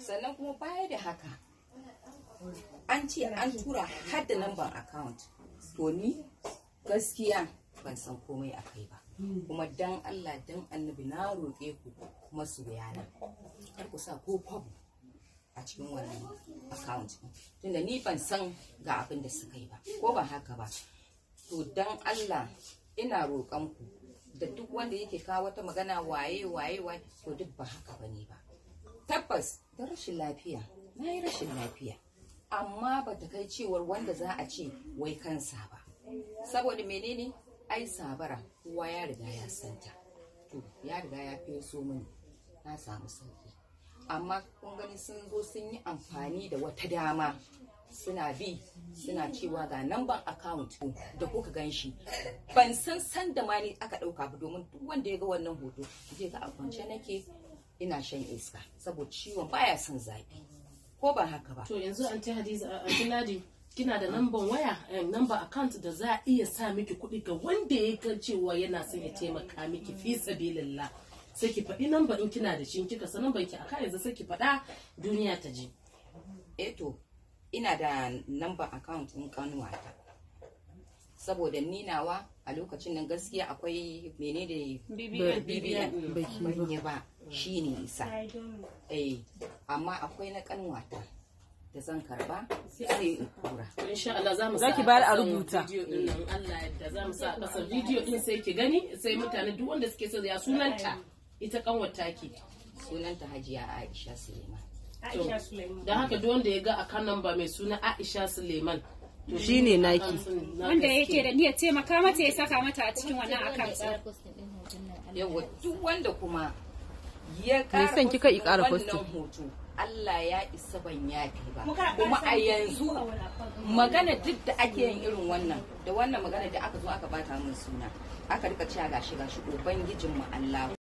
Sannan kuma baya da haka, an ce an tura har da number account. To ni gaskiya ban san komai a kai ba. Kuma dan Allah dan Annabi na roƙe ku masoyana, kar ku sa ko kwabo a cikin wannan account ɗin. Tunda ni ban san ga abin da suka yi ba, ko ba haka ba? To dan Allah ina roƙon ku da duk wanda yake kawo wata magana waye waye waye, to duk ba haka bane ba. Tabbas da rashin lafiya, na yi rashin lafiya, amma ba ta kai cewar wanda za a ce wai kansa ba. Saboda menene? Ai sabara kowa ya riga ya santa. To ya riga ya feso mini, na samu sauki. Amma kun gani sun zo sun yi amfani da wata dama, suna bi suna cewa ga namban account da kuka gan shi. Ban san san da ma ni aka ɗauka ba, domin duk wanda ya ga wannan hoto zai ga a kwance nake ina shan iska, saboda ciwon baya son zafi, ko ba haka ba? To yanzu Anti Hadiza, Anti Ladi, kina da namban waya, number account da za a iya sa miki kuɗi ga wanda ya ga cewa yana son ya taimaka miki fi sabilillah? Sai ki faɗi namba in kina da shi. In kika san namban ki aka yanzu, sai ki faɗa duniya ta ji. Eh, to ina da number account ɗin kanuwata, saboda ni nawa a lokacin nan gaskiya akwai menene BBN. BBN ban yi ba, shine isa. Eh, amma akwai na kanwata da zan karba sai in tura. To insha Allah za mu sa Za ki bayar a kasan rubuta. bidiyo din nan, Allah yadda za mu sa a kasan bidiyo din, sai ki gani, sai mutane duk wanda suke so. Ya sunanta ita kanwar taki? Sunanta Hajiya Aisha Suleiman. Aisha Suleiman. Don haka duk wanda ya ga account number mai suna Aisha Suleiman, to Shine naki. account din na Wanda gaske. yake da niyyar taimaka mata ya saka mata a cikin wannan account ɗin. Yawa, duk wanda kuma ya Me ƙara son kika yi ƙara posting posting? wannan hoto, Allah ya isa ban yafi ba. Kuma a yanzu magana duk da ake yin irin wannan da wannan magana da aka zo aka bata min suna, aka rika cewa gashi gashi, ubangijin mu Allah.